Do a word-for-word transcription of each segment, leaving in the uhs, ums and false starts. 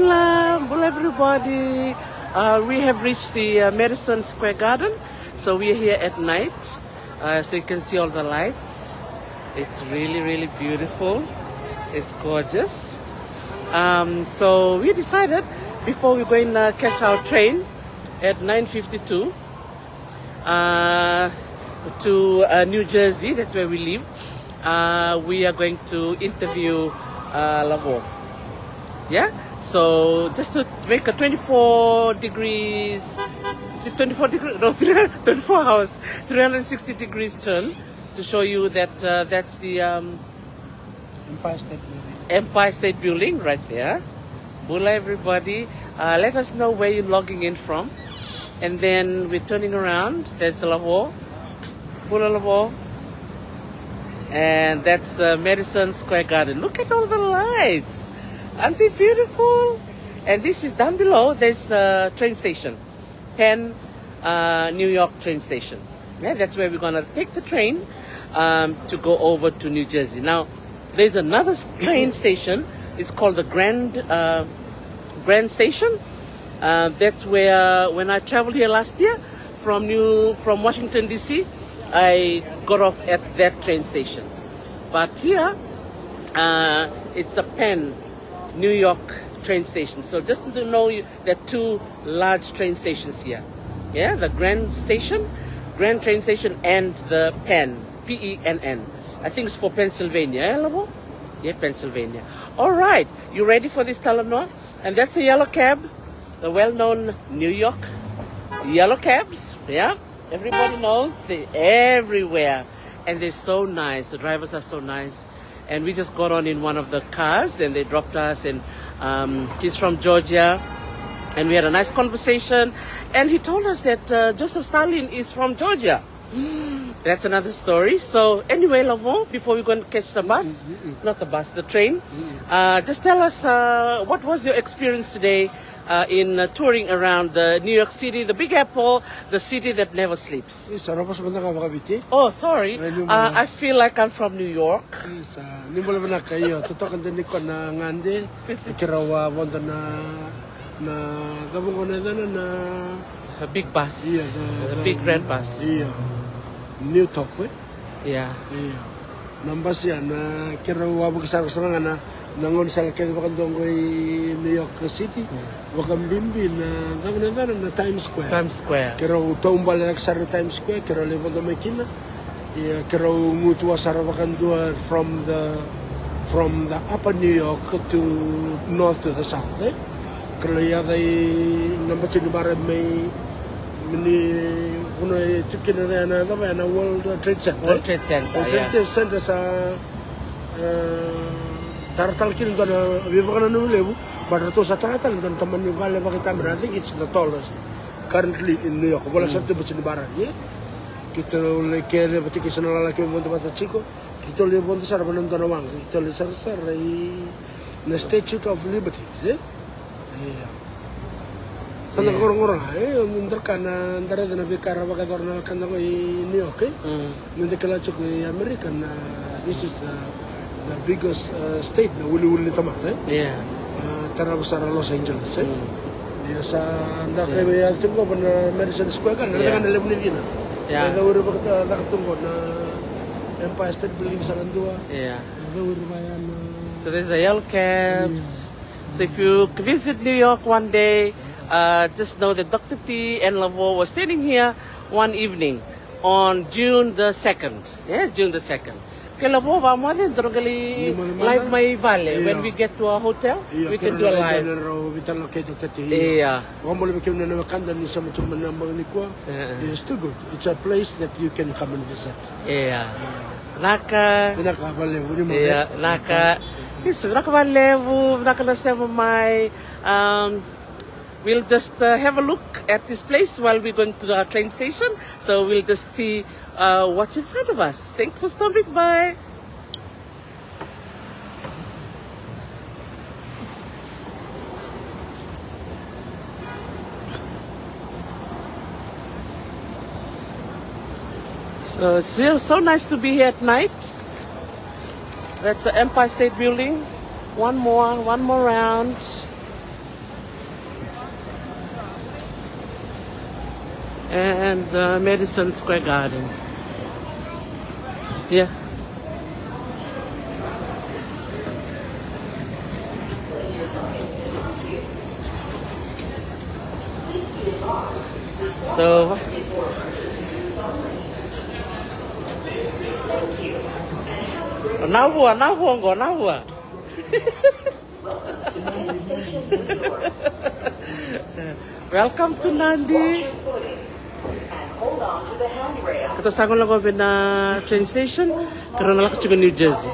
Bula, bula everybody. Uh, we have reached the uh, Madison Square Garden. So we are here at night. Uh, so you can see all the lights. It's really, really beautiful. It's gorgeous. Um, so we decided before we go and uh, catch our train at nine fifty-two, uh, to uh, New Jersey, that's where we live. Uh, we are going to interview uh, Lavo. Yeah? So just to make a twenty-four degrees, is it twenty-four degrees? No, twenty-four hours, three hundred sixty degrees turn to show you that uh, that's the um, Empire State Building. Empire State Building right there. Bula everybody. Uh, let us know where you're logging in from. And then we're turning around. There's Lavo. Bula Lavo. And that's the Madison Square Garden. Look at all the lights. Aren't they beautiful? And this is down below. There's the train station. Penn, uh, New York train station. Yeah, that's where we're gonna take the train um, to go over to New Jersey. Now, there's another s- train station. It's called the Grand uh, Grand Station. Uh, that's where when I traveled here last year from New from Washington D C, I got off at that train station. But here, uh, it's the Penn New York train station. So just to know you, there are two large train stations here. Yeah, the Grand Station, Grand train station, and the Penn, P E N N. I think it's for Pennsylvania, eh, Lavo? Yeah, Pennsylvania. All right, you ready for this talanoa? And that's a yellow cab, the well-known New York yellow cabs. Yeah, everybody knows, they everywhere, and they're so nice. The drivers are so nice. And we just got on in one of the cars, and they dropped us. And um, he's from Georgia, and we had a nice conversation. And he told us that uh, Joseph Stalin is from Georgia. That's another story. So anyway, Lavo, before we go and catch the bus, not the bus, the train, uh, just tell us uh, what was your experience today uh, in uh, touring around the New York City, the Big Apple, the city that never sleeps. Isa, roba sa mada ga vakaviti. Oh, sorry. Ai, ni Uh, bula. I feel like I'm from New York. Isa, ni bula vinaka, io. Totoka dina nikua na gade. Keirau a vodo na, na cava qo na yacana na A big bus. Ia, the, The the big red bus. Ia. New Top, eh? Yeah. Ia. Na basi ya na keirau a vakasara sara ga na na gauna sara kece vakadua qo i New York City. Vakabibi na cava na yacana na Times Square. Times Square. Keirau taubale cake sara na Times Square, keirau lai vodo mai kina. Ia keirau gutuwa sara vakadua from the from the upper New York to north to the south, eh? Keirau lai yaca i na bati ni bara mai ni vuna e tu kina na cava ya na World Trade Center. World Trade Center, World Trade Center sa e, tara tale kina dua na veivakananumi levu, but ratou sa tara tale dua na tamani vale vakaitamera. I think it's the tallest currently in New York. Vola sara tu bati ni bara, e? Keitou lai kere vata kei sa na lala kei vodo vata tiko. Keitou lai vodo sara vana dua na waqa. Keitou lai sarasara i na Statue of Liberty, e? Ia. Sa da qoroqoro ga, e, o ni dara ka na da raica na veika ra vakayacora na wekada qo i New York, e? Mm. Ni da kila tiko i America na, this is the, the biggest uh, state na wiliwili ni tamata, e? Yeah. Uh, tarava sara Los Angeles, e? Mm. Ia sa da kai vei yaco tiko qo na Madison Square Garden, na Yeah. Raica ga na levu ni cina. Yeah. Na cauri vakataka tiko qo na Empire State Building sa na dua. Yeah. Na cauri vaya na So there's a yellow cabs. So if you visit New York one day, uh, just know that Doctor T and Lavo were standing here one evening on June the second. Yeah, June the second. Ke Lavo va mo de drogeli Ni mo de live mada. Mai vale. Ia. When we get to our hotel, Ia, we can kena do a na live. Rau vital na kei Doctor T. Ia. Ia. Vabole vei kemuni na wekada ni sema tiko mai na bogi nikua. Ia. It's too good. It's a place that you can come and visit. Ia. Ia. Vinaka. Vinaka valevu ni Ia, mada. Vinaka. Isu, vinaka valevu, vinaka na sema mai. Um, we'll just uh, have a look at this place while we're going to the train station. So we'll just see uh, what's in front of us. Thank you for stopping by. So, so, so nice to be here at night. That's the Empire State Building. One more, one more round. And the Madison Square Garden. Yeah. So, na vua, na vua qo, na vua. Welcome to Nadi. Keitou sa gole qo vei na train station, keirau na lako tiko New Jersey.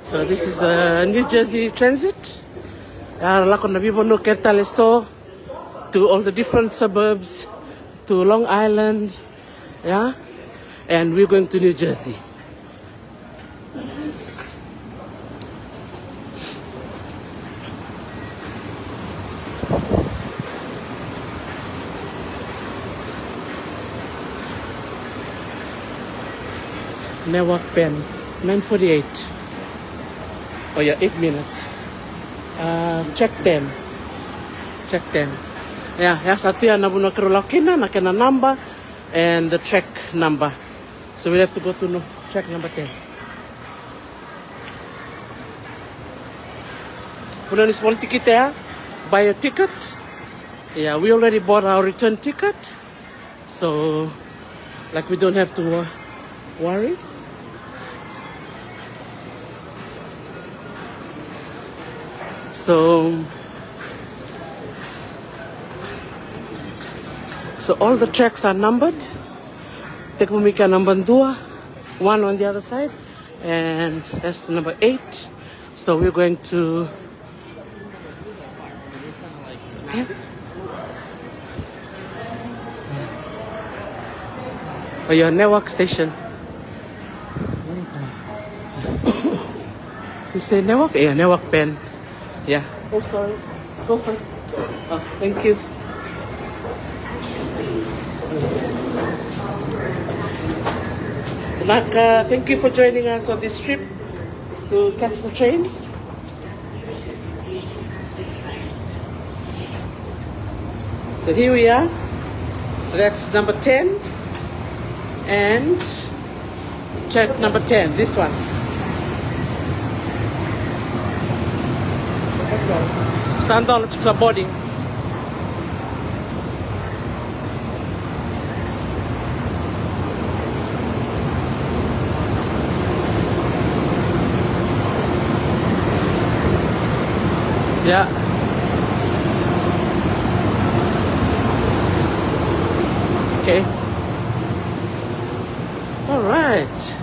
So this is the New Jersey Transit. Ya lako na veivanua kece tale, so to all the different suburbs, to Long Island, yeah? And we're going to New Jersey. Newark Penn, nine forty-eight. Oh yeah, eight minutes. Uh, track ten. Track ten. Yeah, ya sa tu ya na vanua keirau lako kina, na kena number and the track number. So we'll have to go to, no, track number ten. Vanua ni sa vola tikite ya, buy your ticket. Yeah, we already bought our return ticket. So, like, we don't have to wo-, worry. So, so all the tracks are numbered. Tekivu mai kea naba dua, one on the other side, and that's number eight. So we're going to, okay. Oh, yeah, Newark station. You say Newark? Yeah, Newark Penn. Yeah. Oh, sorry. Go first. Oh, thank you. Vinaka, thank you for joining us on this trip to catch the train. So here we are. That's number ten. And track number ten, this one. Sa dola tiko sa boarding. Yeah. Okay. All right.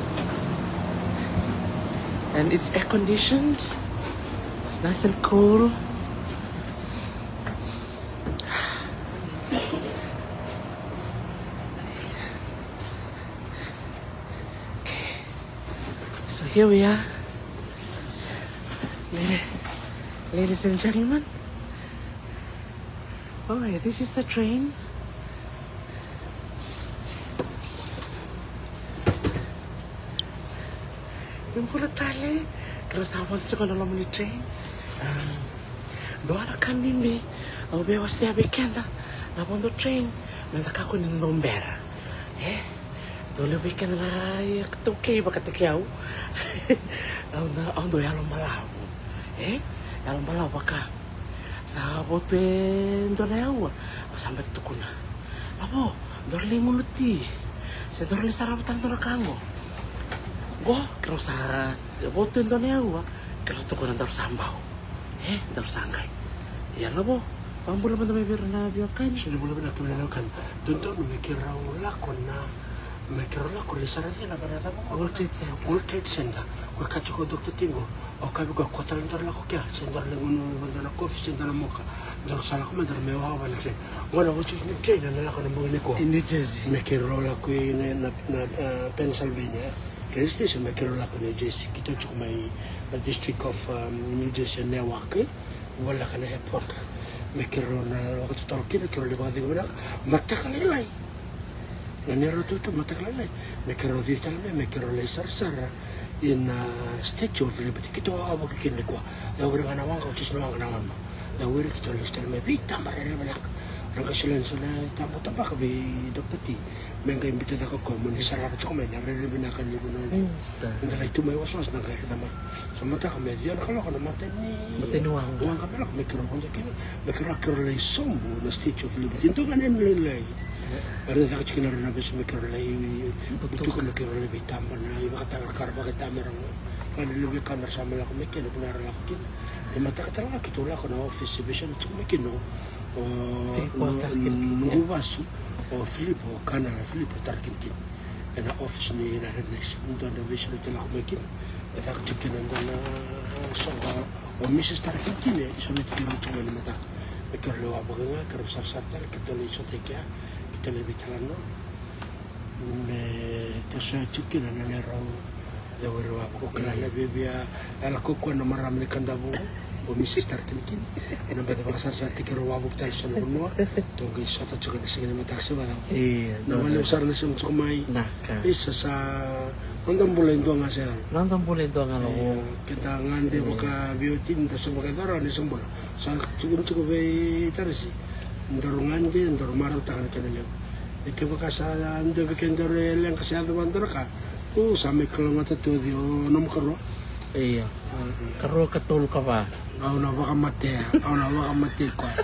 And it's air conditioned. It's nice and cool. Okay. So here we are. Ladies and gentlemen. Oh, this is the train. Ni bula tale, keirau sa vodo tiko na loma ni train. Dua na ka bibi au via wasea vei keda na vodo train, meda kakua ni dau bera. E dau levu vei keda na itaukei vakataki au. Au dau yalobalavu. E yalobalavu vaka. Sa votu e dua na aua, au sa bati tukuna, "Lavo, daru lai gunu ti, se daru lai sarava tale dua na ka qo." Qo keirau sa votu e dua na aua, keirau tukuna daru sa bau. E daru sa qai. Ia lavo, vakabula mada mai vei ira na veiwekani. Sa ni bula vinaka mai na veiwekani. Dodonu me keirau lako na, me keirau lako lai sara cina vei na cava qo? World Trade Center. World Trade Center. Ko e kaya tiko o Doctor Tiqo, o kaya vei koya, ko tale daru lako kea, se daru lai gunu dua na kofi se dua na moka, daru sa lako mai daru mai wawa na train. Qo na oti ni train na lako na bogi nikua. I New Jersey. Me keirau lako i na, na, na, e, Pennsylvania train station, me keirau lako i New Jersey. Keitou tiko mai na District of, um, New Jersey, Newark, e voleka na airport. Me keirau na vakatotolo kina, keirau lai vakacegu vinaka. Mataka lailai. Na neirau tutu mataka lailai, me keirau cici tale mai, me keirau lai sarasara ina Statue of Liberty. Keitou a wavoki kina nikua. Dau ira ga na waqa, oti na waqa na ono. Dau ira, keitou lesu tale mai, veitaba rairai vinaka. Na qai solia na, solia na tabaka vei Doctor T me qai biuta cake o koya mo ni sarava tiko mai na rairai vinaka ni vanua. Isa. Eda lai tu mai wasewase na qai raica mai. So mataka me ciwa na kaloko na matai ni, matai ni waqa, waqa me lako me keirau vodo kina, me keirau, keirau lai sobu na Statue of Liberty. E dua ga na yanuyanu lailai. Era caka tiko kina renovation me keirau lai butuka, me keirau lai veitabana, ivakatakarakarakara, vakaitamera qo. Ka na levu e ka na ra sa mai lako mai kina, vuna era lako kina. E mataka tale ga keitou lako na office e veisau tiko mai kina o, o, Filipo Tarakinikini, noqu vasu, o Filipo, o Kanala Filipo Tarakinikini. Ena office ni United Nations, dua na veisau e lako mai kina. E caka tiko kina e dua na soqo, o Mrs Tarakinikini e solia tiko kina tiko mai na mataka. Me keirau lai wavoki ga, keirau sarasara tale, keitou lai sota i kea, keitou lai veitalanoa. Me toso tiko kina na neirau cauravou wavoki. O kila na viavia, e lako kina na marama ni Kadavu, o Mrs Tarakinikini. Ena bete vakasarasara tiko keirau wavoki tale so na vanua. Tou qai sota tiko ena siga ni mataka se vakacava. Io, na vakalevu sara na sema tiko mai. Naka. Isa, sa noda bula e dua ga se cava. Noda bula e dua ga. Io, lavo. Keda gade vakaveiwatini, da sa vakayacora na se bula. Sa tiko, tiko vei Tarisi. Daru gade, daru marautaka na kena levu. E kevaka sa dua vei kedaru e leqa se yaco vakadua na ka, u sa mai kalougata tu o cei, o nomu karua? Io. A, a. Karua, katolu, kava. Au na vakamatea, au na vakamatei koya.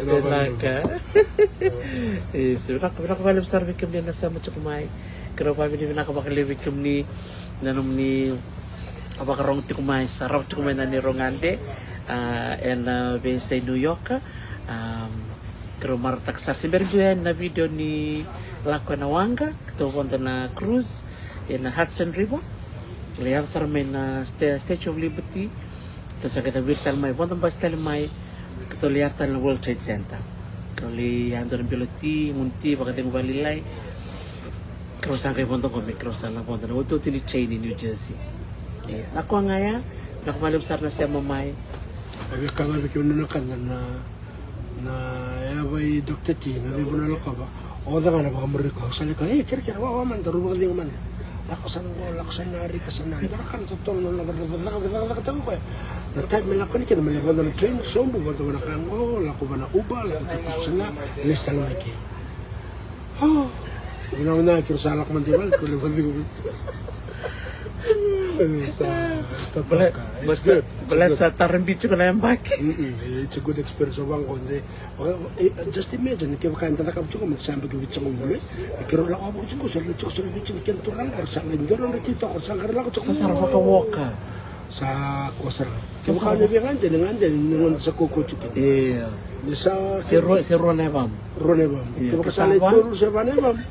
Vinaka. Isa, vinaka, vinaka vakalevu sara vei kemuni na sema tiko mai. Keirau vakavinavinaka vakalevu vei kemuni na nomuni vakarogo tiko mai, sarava tiko mai na neirau gade, a, ena, a, veiyasai New York. A, keirau marautaka sara, se bera ni dua yani na video ni lako ena waqa, keitou vodo na cruise ena Hudson River. Lai yaco sara mai na Sta-, Statue of Liberty. Keitou sa qai wiri tale mai, vodo basi tale mai, keitou lai yaco tale na World Trade Center. Keirau lai yadua na bilo ti, gunu ti, vakacegu vakalailai. Keirau sa qai vodo qo me keirau sa na vodo na otioti ni train i New Jersey. E, sa koya ga ya, vinaka vakalevu sara na sema mai. E vei ka ga vei kemuni na ka na, na, na yava i Doctor T, na veivuna lakova. O caka ga na vakamuri koya, au sa lai kaya, e, kerekere, wawa mada, daru vakacegu mada. Lako sa na qo, lako sa na rika sa na, dua na ka na totolo na, na, na, cakacakataka koya. Na time me lako yani kina, me lai vodo na train, sobu, vodo vua na ka qo, lako vua na Uber, lako takusu sa na, lesu tale mai ke. O, vinaka, vinaka, keirau sa lako mada i vale, keirau lai vakacegu. Sa totoka. It's good. Baleta sa tara bibi tiko na yabaki. Mm-mm. It's a good experience. O vaqo de, o, e, just imagine, kevaka eda cakava tiko me sa yabaki vitusagavulu, e, keirau lako wavoki tiko, sa lai tiko, sa lai tiko, kena turaga, sa lai dua na nodra TikTok, sa qai lako tiko. Sa sara vakaoka. Sa koya sara. Kevaka ni via gade, ni gade, ni gade sa kaukaua tiko. Io. Ni sa se rua, se rua na yavamu. Rua na yavamu. Io, kevaka sa lai tolu se va na yavamu.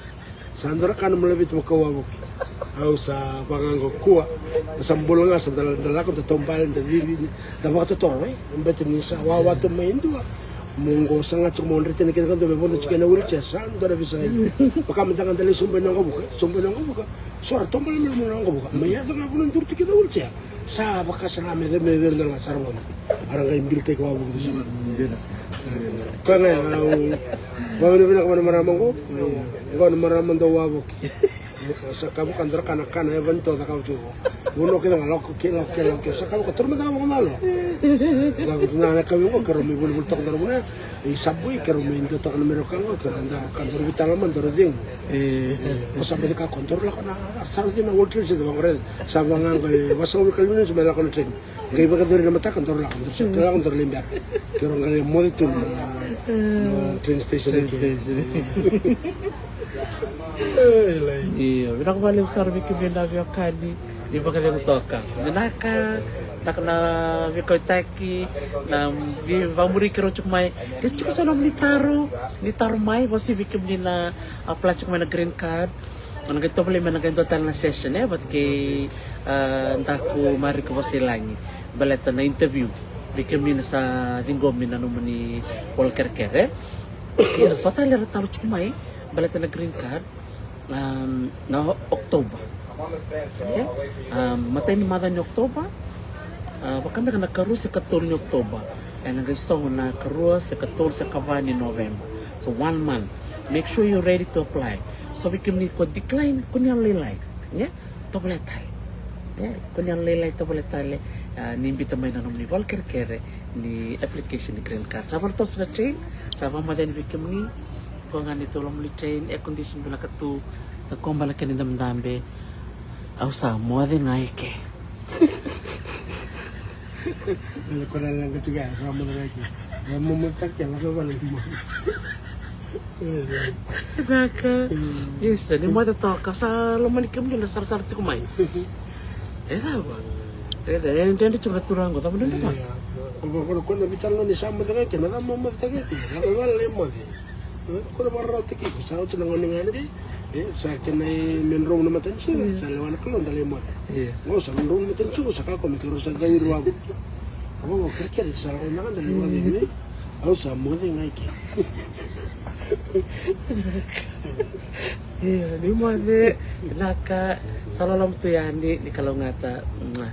Sa dua na ka na mo laveti mo kau wavoki. Au sa vaqo kua. Sa bula ga sa da, da lako, da taubale, da cici, da vakatotolo, e. Bete ni sa wawa tu mai e dua. Mo qo sa ga tiko mo dreti na kena kadua me vodo tiko ena wheelchair, sa dua na veisagai. Vaka me da ga da lai sobu ena waqavuka, sobu ena waqavuka. So ra taubale me loma ni waqavuka. Mai yaco ga vanua duri tiko ena wheelchair. Sa vaka sara ga me, me vei ira na sara vodo. Era qai bilitaki wavoki tu sara. Koya ga au vakavinavinaka vua na marama qo. Qo na marama dau wavoki. Sa kavuka dua na ka na ka na yava ni toka cakava tiko. Vanua kece ga lako ke, lako ke, lako ke. Sa kavuka, taura mada ga vakamalo. Lako tu na, na kavi qo, keirau mai volivoli toka dua na vanua. E sa boi, keirau mai dua toka na mera ka qo, keirau da vaka daru vitala mada, daru cegu. E. E, o sa boi ka qo, daru lako na, sa rauti na World Trade Center vaqo, raica. Sa vaqo e vasagavulu ka lima minutes me lako na train. Qai vakayacori na mataka, daru lako, daru sa lako, daru lai bera. Keirau qai lai moce tu na, na train station. Train station. E, lai. Io, vinaka vakalevu sara vei kemuni na veiwekani. Ni vakalevu toka. Vinaka, vinaka na veikauaitaki, na veivamuri keirau tiko mai. Ke tiko so nomuni taro, ni taro mai, vosoti vei kemuni na apply tiko mai na green card. Na qai tovolei me na qai dua tale na session, e, vata kei, a, daku Marika Vosailagi. Baleta na interview. Vei kemuni na sa ciqomi na nomuni vola kerekere. Ia, so tale era taro tiko mai. Baleta na green card. Am, na October. E? Am, matai ni macawa ni October. A, vaka beka na karua se katolu ni October. Ena qai sogo na karua se katolu se kava ni November. So one month. Make sure you're ready to apply. So vei kemuni ko decline, ko ni yalolailai. E? Tovolea tale. E, ko ni yalo lailai tovolea tale, a, ni biuta mai na nomuni ivola kerekere ni application ni green card. Sa vakatoso na train, sa vakamoce yani vei kemuni. Ko ga ni tu loma ni train, air condition vinaka tu, sa kobala kena idabedabe. Au sa moce ga eke. Ele kora leqa tiko ya, sa moce ga eke. Sa momoce tale ke, lako vale mo. Caka. Isa, ni moce toka, sa lomani kemuni na sarasara tiko mai. E cava? E cava? E dredre tiko na turaga qo, cava na nona? Ia. Ko, ko, ko, ko na veitalanoa ni sa moce ga eke, na cava mo moce ga eke? Lako vale mo moce. E, ko na vakarautaki iko, sa oti na gauna ni gade. E, sa kena i me drou na matanisiga, sa lewa na Kalou da lai moce. Ia. Qo sa drou na matanisiga, sa kakua me keirau sa cai rua. Qo, qo kerekere, sa lako na gade lai moce. Au sa moce ga eke. Ia, ni moce, vinaka, sa loloma tu yani, ni kalougata. Mua.